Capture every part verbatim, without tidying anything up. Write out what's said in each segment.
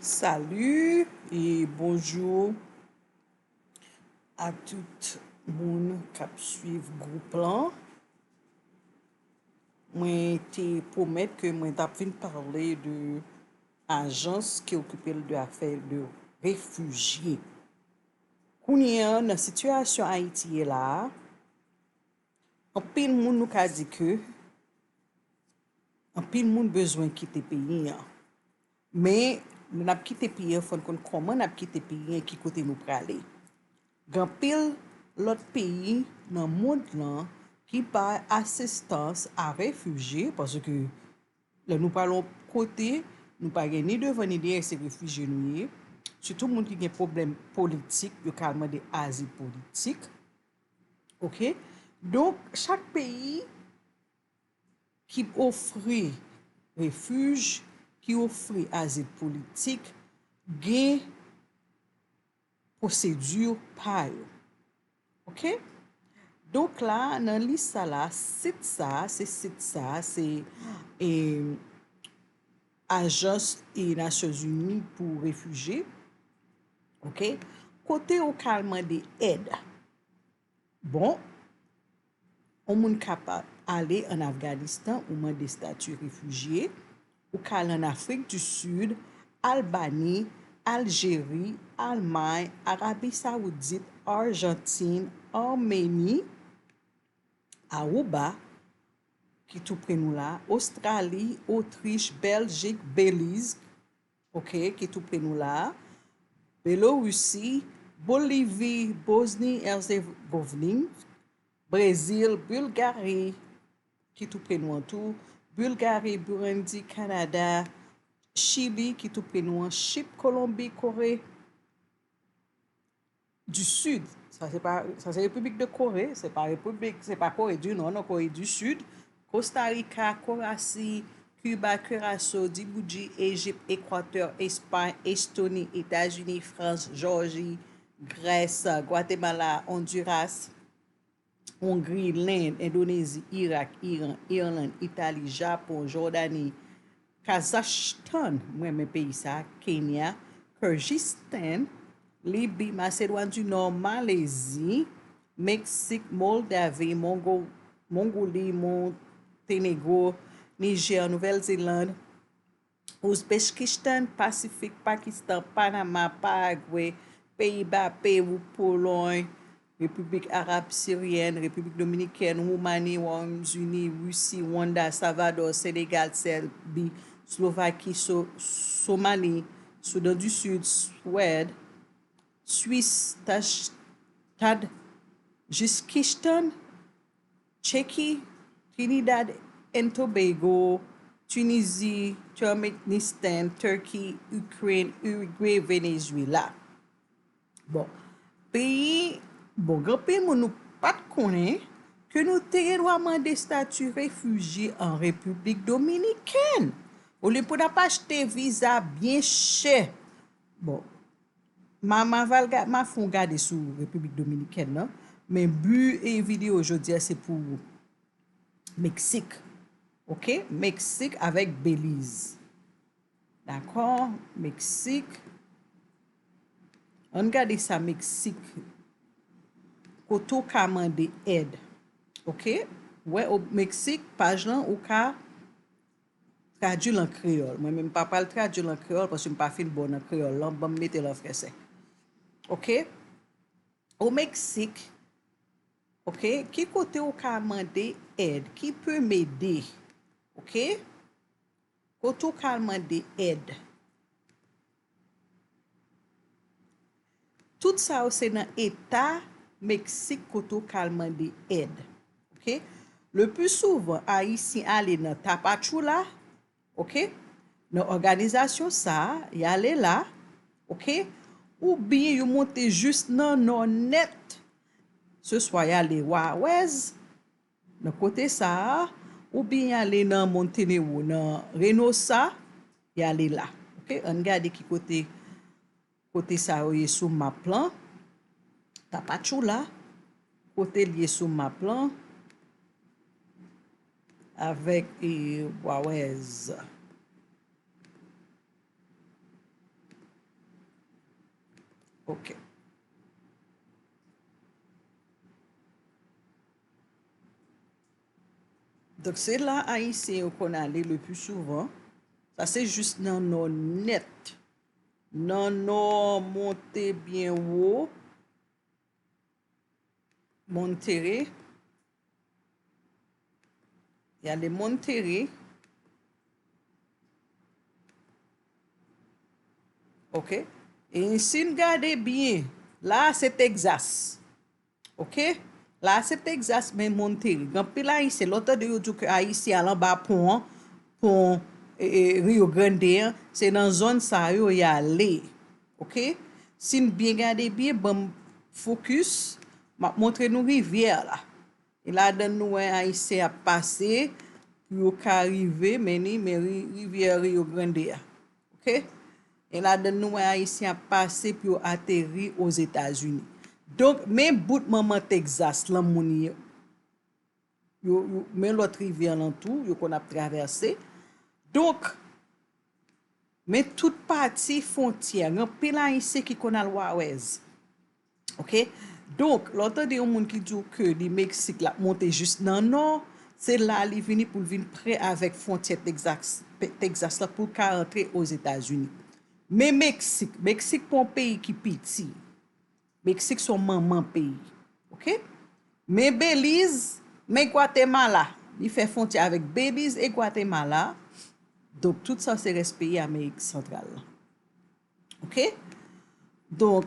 Salut et bonjour à tout moun k ap swiv gwoup lan. Mwen te pwomèt ke mwen t ap vin pale de ajans ki okipe l de afè de refijye. Kounye a, nan sitiyasyon Ayiti ye la a, anpil moun nou ka di ke anpil moun bezwen kite peyi an. Men, lè n ap kite peyi an, fò n konn kòman n ap kite peyi an, ki kote nou prale. Gen anpil lòt peyi nan mond lan ki bay asistans a refijye, paske lè nou pral yon kote, nou pa gen ni devan ni dèyè, se refijye nou ye. Sitou moun ki gen pwoblèm politik, yo ka al mande azil politik. Oke? Donk, chak peyi ki ofri refij, ki ofri azil politik, gen pwosedi pa yo. Oke? Donk la, nan lis sa la, sit sa, se sit sa, se, e, ajans e Nasyonzini pou refijye. Oke? Kote ou ka al mande èd. Bon, yon moun ka pa-, ale ann Afganistan, ou mande estati refijye, ou ka al ann Afrik di Sid, Albani, Aljeri, Almay, Arabi Sawoudit, Ajantin, Ameni, Aruba, ki tou pre nou la, Ostrali, Otrich, Bèljik, Beliz, oke, ki tou pre nou la, Belorisi, Bolivi, Bosni Herzegovini, Brezil, Bilgari, ki tou pre nou an tou, Bilgari, Burundi, Kanada, Chili, ki tou pre nou an, Chip, Kolonbi, Kore di Sid, sa se pa, sa se Repiblik de Kore, se pa Repiblik, se pa Kore di Nò, non, Kore di Sid, Kosta Rika, Korasi, Kiba, Kiraso, Djibouti, Ejip, Ekwatè, Espay, Estoni, Etazini, Frans, Jòji, Grès, Gwatemala, Ondiras, Ongri, Lend, Endonezi, Irak, Iran, Irlann, Itali, Japon, Jòdani, Kazakhstan, m renmen peyi sa, Kenya, Kyrgyzstan, Libi, Masedwàn di Nò, Malezi, Meksik, Moldavi, Mongo-, Mongoli, Montenegro, Nijè, Nouvèl Zeland, Ouzbekistan, Pasifik, Pakistan, Panama, Paragwe, Peyiba, Pewou, Polòy, Repiblik Arab Siryèn, Repiblik Dominikèn, Woumani, Wayòm Ini, Risi, Rwanda, Salvadò, Senegal, Sèbi, Slovaki, So-, Somali, Soudan di Sid, Swèd, Swis, Taj-, Tadjikistan, Cheki, Trinidad and Tobago, Tinizi, Turkmenistan, Turkey, Ukraine, Uruguay, Venezuela. Bon, peyi, bon, gen anpil moun nou pa t konnen ke nou te gen dwa mande estati refijye an Repiblik Dominikèn. Olye pou n ap achte viza byen chè. Bon, ma, ma va l ga-, ma fè yon gade sou Repiblik Dominikèn nan, men bi e videyo jodi a se pou Meksik. Oke? Meksik avèk Beliz. Dakò? Meksik. Ann gade sa Meksik. Kote w ka mande èd. Oke? Wè, o Meksik, paj lan, ou ka tradui l an kreyòl. Mwen menm, m pa pral tradui l an kreyòl paske m pa fin bon nan kreyòl lan. Ban m mete l an fransè. Oke? O Meksik, oke, ki kote ou ka mande èd? Qui peut m'aider? Oke? Kote ou ka al mande èd? Tout sa yo se nan eta Meksik kote ou ka al mande èd. Oke? Le plus souvent, Ayisyen ale nan Tapachula, oke? Nan òganizasyon sa a, y ale la, oke? Oubyen yo monte jis nan nò nèt. Se swa y ale Wawèz, nan kote sa a, oubyen y ale nan Montenegro, nan Reynosa, y ale la. Oke, ann gade ki kote, kote sa yo ye sou map lan. Tapachula, kote l ye sou map lan, avèk, e, Wawèz. Ok. Donk, se la Ayisyen yo konn ale le pli souvan. Sa se jis nan nò nèt. Nan nò, monte byen wo. Monterrey. Y a de Monterrey. Ok. E si n gade byen, la a se Texas. Ok? La a se Texas, men Monterrey. Gen anpil Ayisyen, lè w tande yo di w ke Ayisyen al anba pon an, pon, e, e, Rio Grande an, se nan zòn sa yo y ale. Ok? Si n byen gade byen, ban m fokis, m ap montre nou rivyè la. E ladan nou wè Ayisyen ap pase pou yo ka rive, men ni, men ri-, rivyè Rio Grande a. Ok? E ladan nou wè Ayisyen ap pase pou yo ateri Ozetazini. Donk, men bout manman Texas lan moun yo. Yo, yo, men lòt rivyè lan tou, yo konn ap travèse. Donk, men tout pati fwontyè, gen anpil Ayisyen ki konn al Wawèz. Ok? Donk, lè w tande yon moun ki di w ke li Meksik, l ap monte jis nan nò, se la li vini pou l vin pre avèk fwontyè Texas, Texas la pou l ka rantre Ozetazini. Men Meksik, Meksik pa yon peyi ki piti. Meksik se yon manman peyi. Ok? Men Beliz, men Gwatemala. Li fè fwontyè avèk Beliz e Gwatemala. Donk, tout sa se rès peyi Amerik Santral la. Ok? Donk,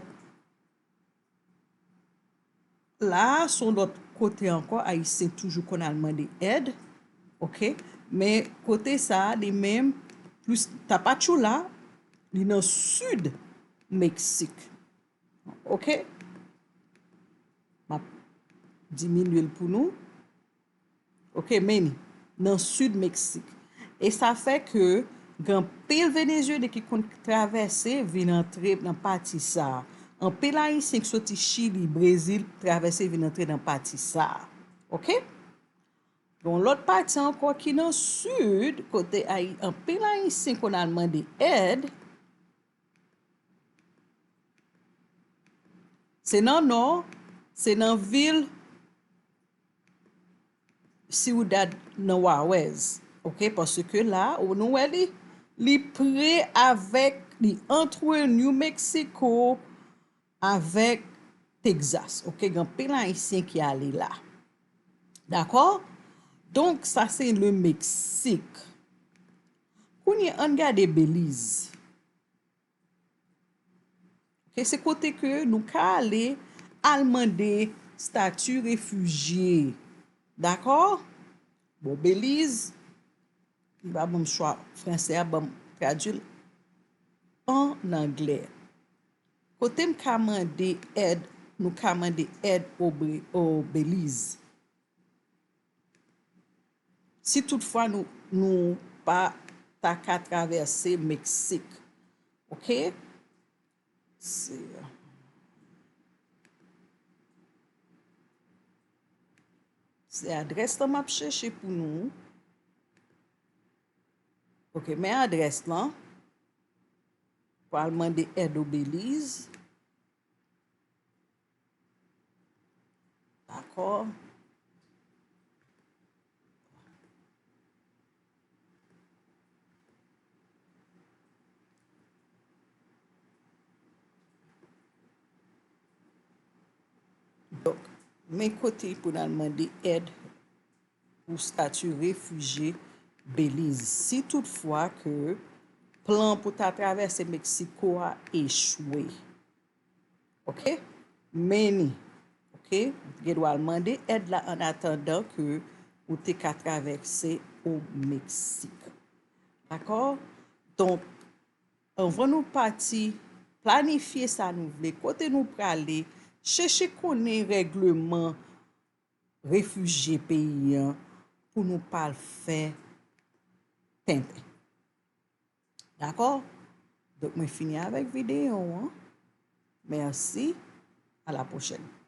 la a, se yon lòt kote ankò, Ayisyen toujou konn al mande èd. Ok? Men kote sa a, li menm, plis Tapachula, li nan sid Meksik. Ok? M ap diminye l pou nou. Ok, men ni nan sid Meksik. E sa fè ke gen anpil Venezyelyen ki konn travèse vin antre nan pati sa a. Anpil Ayisyen ki soti Chili, Brezil, travèse vin antre nan pati sa a. Ok? Gen yon lòt pati ankò ki nan sid, kote Ayi-, anpil Ayisyen konn al mande èd. Se nan nò, se nan vil Ciudad nan Wawèz. Ok, paske la, ou nou wè li, li pre avèk, li antre New Mexico avèk Texas. Ok, gen anpil Ayisyen ki ale la. Dakò? Donk, sa se le Meksik. Kounye a, ann gade Beliz. Ok, se kote ke nou ka ale al mande stati refijye. Dakò? Bon, Beliz, li pa ban m chwa fransè a, ban m tradui l an anglè. Kote m ka mande èd, nou ka mande èd o Bre-, o Beliz. Si toutfwa nou, nou pa ta ka travèse Meksik. Ok? Se, se adrès lan m ap chèche pou nou. Ok, men adrès lan. Pral mande èd o Beliz. Dakò. Donk, men kote pou n al mande èd pou stati refijye Beliz. Si toutfwa ke plan pou ta travèse Meksiko a echwe. Ok? Men ni. Ok? Ou te gen dwa al mande èd la an atandan ke ou te ka travèse o Meksik. Dakò? Donk, anvan nou pati, planifye sa nou vle, kote nou prale, chèche konnen règleman refijye peyi an pou nou pa al fè tenten. Dakò? Donk, mwen fini avèk videyo an. Mèsi. A la pwochèn.